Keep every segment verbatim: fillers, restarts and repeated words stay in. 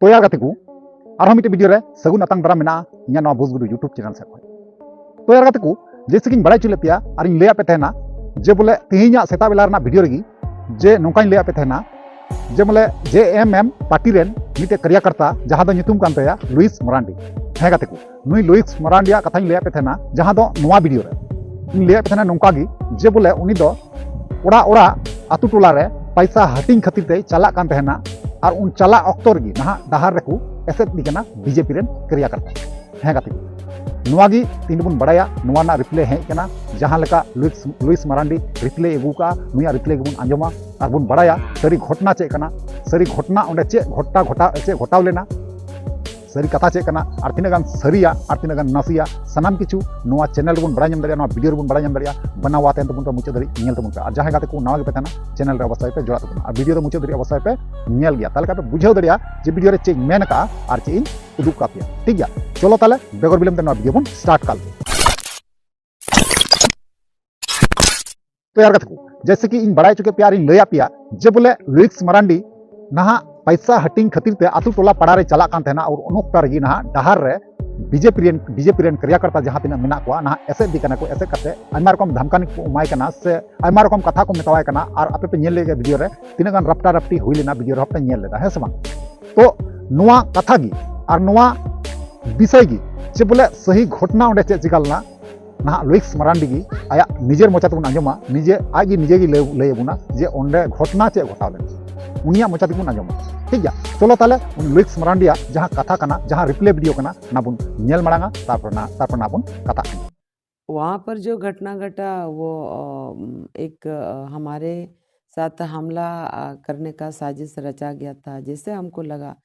ᱛᱚ ᱭᱟᱨ ᱜᱟᱛᱮ ᱠᱚ, ᱟᱨᱦᱚᱸ ᱢᱤᱫᱴᱮᱱ ᱵᱷᱤᱰᱤᱭᱳ ᱨᱮ ᱥᱟᱹᱜᱩᱱ ᱟᱛᱟᱝ ᱫᱟᱨᱟᱢ ᱢᱮᱱᱟᱜᱼᱟ ᱤᱧᱟᱹᱜ ᱱᱚᱣᱟ ᱵᱩᱡᱽ ᱜᱩᱰᱩ YouTube ᱪᱮᱱᱮᱞ ᱥᱮᱫ ᱠᱷᱚᱱ᱾ ᱛᱚ ᱭᱟᱨ ᱜᱟᱛᱮ ᱠᱚ, ᱡᱮᱭᱥᱮ ᱠᱤᱧ ᱵᱟᱲᱟᱭ ᱦᱚᱪᱚ ᱞᱮᱫ ᱯᱮᱭᱟ ᱟᱨᱤᱧ ᱞᱟᱹᱭᱟᱫ ᱯᱮ ᱛᱟᱦᱮᱱᱟ ᱡᱮ ᱵᱚᱞᱮ ᱛᱮᱦᱮᱧᱟᱜ ᱥᱮᱛᱟᱜ ᱵᱮᱞᱟ ᱨᱮᱱᱟᱜ ᱵᱷᱤᱰᱤᱭᱳ ᱨᱮᱜᱮ ᱡᱮ ᱱᱚᱝᱠᱟᱧ ᱞᱟᱹᱭᱟᱫ ᱯᱮ ᱛᱟᱦᱮᱱᱟ ᱡᱮ ᱵᱚᱞᱮ ᱡᱮ ᱮᱢ ᱮᱢ ᱯᱟᱨᱴᱤ ᱨᱮᱱ ᱢᱤᱫᱴᱮᱡ ᱠᱟᱨᱭᱟᱠᱚᱨᱛᱟ ᱡᱟᱦᱟᱸ ᱫᱚ ᱧᱩᱛᱩᱢ ᱠᱟᱱ ᱛᱟᱭᱟ ᱞᱩᱭᱤᱥ ᱢᱟᱨᱟᱱᱰᱤ᱾ ᱦᱮᱸ ᱜᱟᱛᱮ ᱠᱚ, ᱱᱩᱭ ᱞᱩᱭᱤᱥ ᱢᱟᱨᱟᱱᱰᱤᱭᱟᱜ ᱠᱟᱛᱷᱟᱧ ᱞᱟᱹᱭᱟᱫ ᱯᱮ ᱛᱟᱦᱮᱱᱟ ᱡᱟᱦᱟᱸ ᱫᱚ ᱱᱚᱣᱟ ᱵᱷᱤᱰᱤᱭᱳ ᱨᱮ ᱤᱧ ᱞᱟᱹᱭᱟᱫ ᱯᱮ ᱛᱟᱦᱮᱱᱟ ᱱᱚᱝᱠᱟ ᱜᱮ ᱡᱮ ᱵᱚᱞᱮ ᱩᱱᱤ ᱫᱚ ᱚᱲᱟᱜ ᱚᱲᱟᱜ ᱟᱛᱳ ᱴᱚᱞᱟ ᱨᱮ ᱯᱟᱭᱥᱟ ᱦᱟᱹᱴᱤᱧ ᱠᱷᱟᱹᱛᱤᱨ ᱛᱮᱭ ᱪᱟᱞᱟᱜ ᱠᱟᱱ ᱛᱟᱦᱮᱱᱟ᱾ ᱟᱨ ᱩᱱ ᱪᱟᱞᱟᱜ ᱚᱠᱛᱚ ᱨᱮᱜᱮ ᱱᱟᱦᱟᱜ ᱰᱟᱦᱟᱨ ᱨᱮᱠᱚ ᱮᱥᱮᱫ ᱤᱫᱤ ᱠᱟᱱᱟ ᱵᱤᱡᱮᱯᱤ ᱨᱮᱱ ᱠᱟᱨᱭᱟᱠᱚᱨᱛᱟ᱾ ᱦᱮᱸ ᱜᱟᱛᱮ ᱠᱚ, ᱱᱚᱣᱟ ᱜᱮ ᱛᱤᱱ ᱵᱚᱱ ᱵᱟᱲᱟᱭᱟ, ᱱᱚᱣᱟ ᱨᱮᱱᱟᱜ ᱨᱤᱯᱞᱮ ᱦᱮᱡ ᱠᱟᱱᱟ᱾ ᱡᱟᱦᱟᱸ ᱞᱮᱠᱟ ᱞᱩᱭᱤᱥ, ᱞᱩᱭᱤᱥ ᱢᱟᱨᱟᱱᱰᱤ ᱨᱤᱯᱞᱮ ᱟᱹᱜᱩ ᱠᱟᱜᱼᱟ, ᱱᱩᱭᱟᱜ ᱨᱤᱯᱞᱮ ᱜᱮᱵᱚᱱ ᱟᱸᱡᱚᱢᱟ ᱟᱨ ᱵᱚᱱ ᱵᱟᱲᱟᱭᱟ ᱥᱟᱹᱨᱤ ᱜᱷᱚᱴᱚᱱᱟ ᱪᱮᱫ ᱠᱟᱱᱟ, ᱥᱟᱹᱨᱤ ᱜᱷᱚᱴᱚᱱᱟ ᱚᱸᱰᱮ ᱪᱮᱫ ᱜᱷᱚᱴᱟ ᱜᱷᱚᱴᱟ ᱪᱮᱫ ᱜᱷᱚᱴᱟᱣ ᱞᱮᱱᱟ, ᱥᱟᱹᱨᱤ ᱠᱟᱛᱷᱟ ᱪᱮᱫ ᱠᱟᱱᱟ, ᱟᱨ ᱛᱤᱱᱟᱹᱜ ᱜᱟᱱ ᱥᱟᱹᱨᱤᱭᱟ ᱟᱨ ᱛᱤᱱᱟᱹᱜ ᱜᱟᱱ ᱱᱟᱥᱮᱭᱟ, ᱥᱟᱱᱟᱢ ᱠᱤᱪᱷᱩ ᱱᱚᱣᱟ ᱪᱮᱱᱮᱞ ᱨᱮᱵᱚᱱ ᱵᱟᱲᱟᱭ ᱧᱟᱢ ᱫᱟᱲᱮᱭᱟᱜᱼᱟ, ᱱᱚᱣᱟ ᱵᱷᱤᱰᱤᱭᱳ ᱨᱮᱵᱚᱱ ᱵᱟᱲᱟᱭ ᱧᱟᱢ ᱫᱟᱲᱮᱭᱟᱜᱼᱟ᱾ ᱵᱟᱱᱟ ᱣᱟ ᱛᱟᱦᱮᱱ ᱛᱟᱵᱚᱱ ᱯᱮ, ᱢᱩᱪᱟᱹᱫ ᱫᱷᱟᱹᱨᱤᱡ ᱧᱮᱞ ᱛᱟᱵᱚᱱ ᱯᱮ᱾ ᱟᱨ ᱡᱟᱦᱟᱸᱭ ᱜᱟᱛᱮ ᱠᱚ ᱱᱟᱣᱟ ᱜᱮᱯᱮ ᱛᱟᱦᱮᱱᱟ, ᱪᱮᱱᱮᱞ ᱨᱮ ᱚᱵᱚᱥᱥᱳᱭ ᱯᱮ ᱡᱚᱲᱟᱜ ᱛᱟᱵᱚᱱᱟ ᱟᱨ ᱵᱷᱤᱰᱤᱭᱳ ᱫᱚ ᱢᱩᱪᱟᱹᱫ ᱫᱷᱟᱹᱨᱤᱡ ᱚᱵᱚᱥᱥᱳᱭ ᱯᱮ ᱧᱮᱞ ᱜᱮᱭᱟ, ᱛᱟᱦᱚᱞᱮ ᱠᱷᱟᱱ ᱯᱮ ᱵᱩᱡᱷᱟᱹᱣ ᱫᱟᱲᱮᱭᱟᱜᱼᱟ ᱡᱮ ᱵᱷᱤᱰᱤᱭᱳ ᱨᱮ ᱪᱮᱫ ᱤᱧ ᱢᱮᱱ ᱟᱠᱟᱫᱼᱟ ᱟᱨ ᱪᱮᱫ ᱤᱧ ᱩᱫᱩᱜ ᱠᱟᱜ ᱯᱮᱭᱟ᱾ ᱴᱷᱤᱠ ᱜᱮᱭᱟ, ᱪᱚᱞᱚ ᱛᱟᱦᱚᱞᱮ ᱵᱮᱜᱚᱨ ᱵᱤᱞᱚᱢ ᱛᱮ ᱱᱚᱣᱟ ᱵᱷᱤᱰᱤᱭᱳ ᱵᱚᱱ ᱥᱴᱟᱨᱴ ᱠᱟᱜ ᱞᱮᱜᱮ᱾ ᱛᱚ ᱭᱟᱨ ᱜᱟᱛᱮ ᱠᱚ, ᱡᱮᱭᱥᱮ ᱠᱤ ᱤᱧ ᱵᱟᱲᱟᱭ ᱦᱚᱪᱚ ᱠᱮᱫ ᱯᱮᱭᱟ ᱟᱨᱤᱧ ᱞᱟᱹᱭᱟᱫ ᱯᱮᱭᱟ ᱡᱮ ᱵᱚᱞᱮ ᱞᱩᱭᱤᱥ ᱢᱟᱨᱟᱱᱰᱤ ᱱᱟᱦᱟᱜ ᱯᱟᱭᱥᱟ ᱦᱟᱹᱴᱤᱧ ᱠᱷᱟᱹᱛᱤᱨ ᱛᱮ ᱟᱛᱳ ᱴᱚᱞᱟ ᱯᱟᱲᱟ ᱨᱮ ᱪᱟᱞᱟᱜ ᱠᱟᱱ ᱛᱟᱦᱮᱱᱟ᱾ ᱟᱨ ᱩᱱ ᱚᱠᱛᱚ ᱨᱮᱜᱮ ᱱᱟᱦᱟᱜ ᱰᱟᱦᱟᱨ ᱨᱮ ᱵᱤᱡᱮᱯᱤ ᱨᱮᱱ, ᱵᱤᱡᱮᱯᱤ ᱨᱮᱱ ᱠᱟᱨᱭᱟᱠᱚᱨᱛᱟ ᱡᱟᱦᱟᱸ ᱛᱤᱱᱟᱹᱜ ᱢᱮᱱᱟᱜ ᱠᱚᱣᱟ ᱱᱟᱦᱟᱜ ᱮᱥᱮᱫ ᱫᱤ ᱠᱟᱱᱟ ᱠᱚ᱾ ᱮᱥᱮᱫ ᱠᱟᱛᱮ ᱟᱭᱢᱟ ᱨᱚᱠᱚᱢ ᱫᱷᱟᱢᱠᱟᱱᱤ ᱠᱚ ᱮᱢᱟᱭ ᱠᱟᱱᱟ ᱥᱮ ᱟᱭᱢᱟ ᱨᱚᱠᱚᱢ ᱠᱟᱛᱷᱟ ᱠᱚ ᱢᱮᱛᱟᱣᱟᱭ ᱠᱟᱱᱟ᱾ ᱟᱨ ᱟᱯᱮ ᱯᱮ ᱧᱮᱞ ᱞᱮᱫ ᱜᱮᱭᱟ ᱵᱷᱤᱰᱤᱭᱳ ᱨᱮ ᱛᱤᱱᱟᱹᱜ ᱜᱟᱱ ᱨᱟᱯᱴᱟ ᱨᱟᱯᱴᱤ ᱦᱩᱭ ᱞᱮᱱᱟ, ᱵᱷᱤᱰᱤᱭᱳ ᱨᱮᱦᱚᱸ ᱯᱮ ᱧᱮᱞ ᱞᱮᱫᱟ, ᱦᱮᱸ ᱥᱮ ᱵᱟᱝ? ᱛᱚ ᱱᱚᱣᱟ ᱠᱟᱛᱷᱟ ᱜᱮ ᱟᱨ ᱱᱚᱣᱟ ᱵᱤᱥᱚᱭ ᱜᱮ ᱡᱮ ᱵᱚᱞᱮ ᱥᱟᱹᱦᱤ ᱜᱷᱚᱴᱚᱱᱟ ᱚᱸᱰᱮ ᱪᱮᱫ ᱪᱤᱠᱟ ᱞᱮᱱᱟ, ᱱᱟᱦᱟᱜ ᱞᱩᱭᱤᱥ ᱢᱟᱨᱟᱱᱰᱤ ᱜᱮ ᱟᱭᱟᱜ ᱱᱤᱡᱮᱨ ᱢᱚᱪᱟ ᱛᱮᱵᱚᱱ ᱟᱸᱡᱚᱢᱟ, ᱱᱤᱡᱮ ᱟᱡ ᱜᱮ ᱱᱤᱡᱮ ᱜᱮ ᱞᱟᱹᱭ, ᱞᱟᱹᱭ ᱟᱵᱚᱱᱟ ᱡᱮ ᱚᱸᱰᱮ ᱜᱷᱚᱴᱚᱱᱟ ᱪᱮᱫ ᱜᱷᱚᱴᱟᱣ ᱞᱮᱱᱟ, ᱩᱱᱤᱭᱟᱜ ᱢᱚᱪᱟ ᱛᱮᱵᱚᱱ ᱟᱸᱡᱚᱢᱟ᱾ ᱴᱷᱤᱠ ᱜᱮᱭᱟ, ᱪᱚᱞᱚ ᱛᱟᱦᱞᱮ ᱩᱱᱤ ᱞᱩᱭᱤᱥ ᱢᱟᱨᱟᱱᱰᱤᱭᱟᱜ ᱡᱟᱦᱟᱸ ᱠᱟᱛᱷᱟ ᱠᱟᱱᱟ, ᱡᱟᱦᱟᱸ ᱨᱤᱯᱞᱮ ᱵᱷᱤᱰᱤᱭᱳ ᱠᱟᱱᱟ, ᱚᱱᱟ ᱵᱚᱱ ᱧᱮᱞ ᱢᱟᱲᱟᱝᱟ, ᱛᱟᱨᱯᱚᱨ ᱱᱟ-, ᱛᱟᱨᱯᱚᱨ ᱱᱟ ᱵᱚᱱ ᱠᱟᱛᱷᱟᱜ ᱠᱟᱱᱟ᱾ वहाँ पर जो घटना घटा, वो, अ, एक, अ, हमारे साथ हमला, अ, करने का साजिश रचा गया था, जैसे हमको लगा।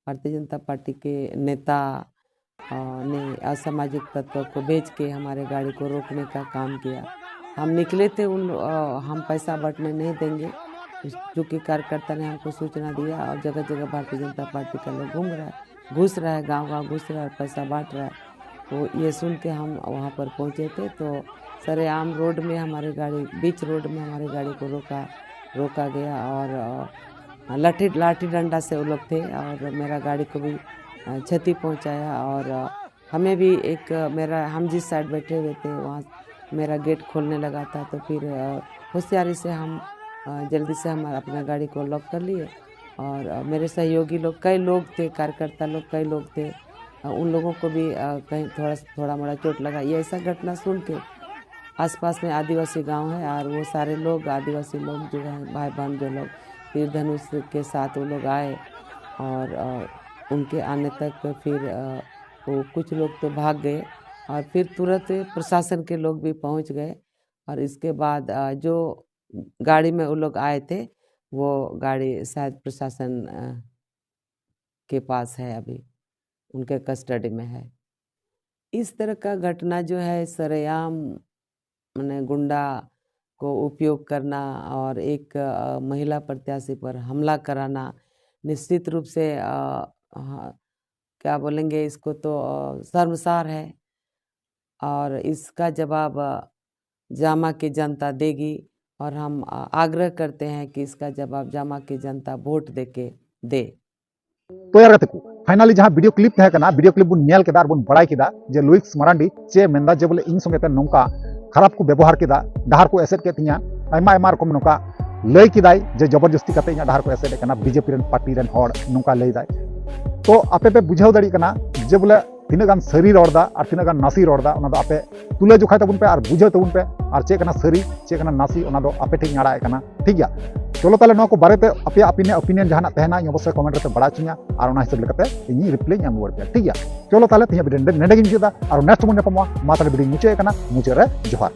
भारतीय जनता पार्टी के नेता, अ, ने असामाजिक तत्व को भेज के हमारे गाड़ी को रोकने का काम किया। हम निकले थे, उन, अ, हम पैसा बांटने नहीं देंगे, क्योंकि कार्यकर्ता ने हमको सूचना दिया और जगह जगह भारतीय जनता पार्टी का लोग घूम रहा है, घुस रहा है, गांव गांव घुस रहा है, पैसा बांट रहा है। तो ये सुन के हम वहाँ पर पहुँचे थे, तो सरेआम रोड में हमारी गाड़ी, बीच रोड में हमारी गाड़ी को रोका, रोका गया और, अ, लाठी लाठी डंडा से वो लोग थे और मेरा गाड़ी को भी अ, क्षति पहुंचाया। और अ, हमें भी एक अ, मेरा हम जिस साइड बैठे हुए थे वहाँ मेरा गेट खोलने लगा था, तो फिर अ, होशियारी से हम अ, जल्दी से हम अपना गाड़ी को लॉक कर लिए। और अ, मेरे सहयोगी लोग, कई लोग थे, कार्यकर्ता लोग, कई लोग थे, अ, उन लोगों को भी अ, कहीं थोड़ा थोड़ा मोड़ा चोट लगा। ये ऐसा घटना सुन के आसपास में आदिवासी गांव है और वो सारे लोग, आदिवासी लोग जो है, भाई बहन जो लोग तीर धनुष के साथ वो लोग आए और अ, उनके आने तक फिर अ, वो कुछ लोग तो भाग गए और फिर तुरंत प्रशासन के लोग भी पहुंच गए। और इसके बाद अ, जो गाड़ी में वो लोग आए थे, वो गाड़ी शायद प्रशासन अ, के पास है अभी, उनके कस्टडी में है। इस तरह का घटना जो है सरेआम, मैंने गुंडा को उपयोग करना और एक अ, महिला प्रत्याशी पर हमला कराना निश्चित रूप से अ, हाँ, क्या बोलेंगे इसको, तो अ, शर्मसार है। और इसका जवाब अ, जामा की जनता देगी और हम अ, आग्रह करते हैं कि इसका जवाब जामा की जनता वोट देके दे। ᱛᱚ ᱭᱟᱨ ᱜᱟᱛᱮ ᱠᱚ, finally ᱡᱟᱦᱟᱸ video clip ᱛᱟᱦᱮᱸ ᱠᱟᱱᱟ, video clip ᱵᱚᱱ ᱧᱮᱞ ᱠᱮᱫᱟ ᱟᱨ ᱵᱚᱱ ᱵᱟᱲᱟᱭ ᱠᱮᱫᱟ ᱡᱮ ᱞᱩᱭᱤᱥ ᱢᱟᱨᱟᱱᱰᱤ ᱪᱮᱫ ᱮ ᱢᱮᱱᱫᱟ ᱡᱮ ᱵᱚᱞᱮ ᱤᱧ ᱥᱚᱸᱜᱮ ᱛᱮ ᱱᱚᱝᱠᱟ ᱠᱷᱟᱨᱟᱯ ᱠᱚ ᱵᱮᱵᱚᱦᱟᱨ ᱠᱮᱫᱟ, ᱰᱟᱦᱟᱨ ᱠᱚ ᱮᱥᱮᱫ ᱠᱮᱫ ᱛᱤᱧᱟ, ᱟᱭᱢᱟ ᱟᱭᱢᱟ ᱨᱚᱠᱚᱢ ᱱᱚᱝᱠᱟ ᱞᱟᱹᱭ ᱠᱮᱫᱟᱭ ᱡᱮ ᱡᱚᱵᱚᱨᱡᱚᱥᱛᱤ ᱠᱟᱛᱮ ᱤᱧᱟᱹᱜ ᱰᱟᱦᱟᱨ ᱠᱚ ᱮᱥᱮᱫ ᱮᱫ ᱠᱟᱱᱟ, ᱵᱤᱡᱮᱯᱤ ᱨᱮᱱ ᱯᱟᱨᱴᱤ ᱨᱮᱱ ᱦᱚᱲ ᱱᱚᱝᱠᱟ ᱞᱟᱹᱭ ᱫᱟᱭ᱾ ᱛᱚ ᱟᱯᱮ ᱯᱮ ᱵᱩᱡᱷᱟᱹᱣ ᱫᱟᱲᱮᱭᱟᱜ ᱠᱟᱱᱟ ᱡᱮ ᱵᱚᱞᱮ ᱛᱤᱱᱟᱹᱜ ᱜᱟᱱ ᱥᱟᱹᱨᱤ ᱨᱚᱲ ᱫᱟ ᱟᱨ ᱛᱤᱱᱟᱹᱜ ᱜᱟᱱ ᱱᱟᱥᱮ ᱨᱚᱲ ᱫᱟ, ᱚᱱᱟ ᱫᱚ ᱟᱯᱮ ᱛᱩᱞᱟᱹ ᱡᱚᱠᱷᱟᱭ ᱛᱟᱵᱚᱱ ᱯᱮ ᱟᱨ ᱵᱩᱡᱷᱟᱹᱣ ᱛᱟᱵᱚᱱ ᱯᱮ ᱟᱨ ᱪᱮᱫ ᱠᱟᱱᱟ ᱥᱟᱹᱨᱤ, ᱪᱮᱫ ᱠᱟᱱᱟ ᱱᱟᱥᱮ, ᱚᱱᱟ ᱫᱚ ᱟᱯᱮ ᱴᱷᱮᱱ ᱤᱧ ᱟᱲᱟᱜ ᱮᱫ ᱠᱟᱱᱟ᱾ ᱴᱷᱤᱠ ᱜᱮᱭᱟ, ᱪᱚᱞᱚ ᱛᱟᱦᱞᱮ ᱱᱚᱣᱟ ᱠᱚ ᱵᱟᱨᱮᱛᱮ ᱟᱯᱮᱭᱟᱜ opinion, opinion ᱡᱟᱦᱟᱱᱟᱜ ᱛᱟᱦᱮᱱᱟ, ᱤᱧ ᱚᱵᱚᱥᱥᱳᱭ comment ᱨᱮᱯᱮ ᱵᱟᱲᱟᱭ ᱦᱚᱪᱚᱧᱟ ᱟᱨ ᱚᱱᱟ ᱦᱤᱥᱟᱹᱵ ᱞᱮᱠᱟᱛᱮ ᱤᱧᱤᱧ reply ᱤᱧ ᱮᱢ ᱨᱩᱣᱟᱹᱲ ᱯᱮᱭᱟ᱾ ᱴᱷᱤᱠ ᱜᱮᱭᱟ, ᱪᱚᱞᱚ ᱛᱟᱦᱞᱮ ᱛᱮᱦᱮᱧᱟᱜ video ᱱᱚᱰᱮ ᱜᱤᱧ ᱢᱩᱪᱟᱹᱫᱟ ᱟᱨ next ᱵᱚᱱ ᱧᱟᱯᱟᱢᱚᱜᱼᱟ᱾ ᱢᱟ ᱛᱟᱦᱞᱮ video ᱧ ᱢᱩᱪᱟᱹᱫ ᱮᱫ ᱠᱟᱱᱟ, ᱢᱩᱪᱟᱹᱫ ᱨᱮ ᱡᱚᱦᱟᱨ᱾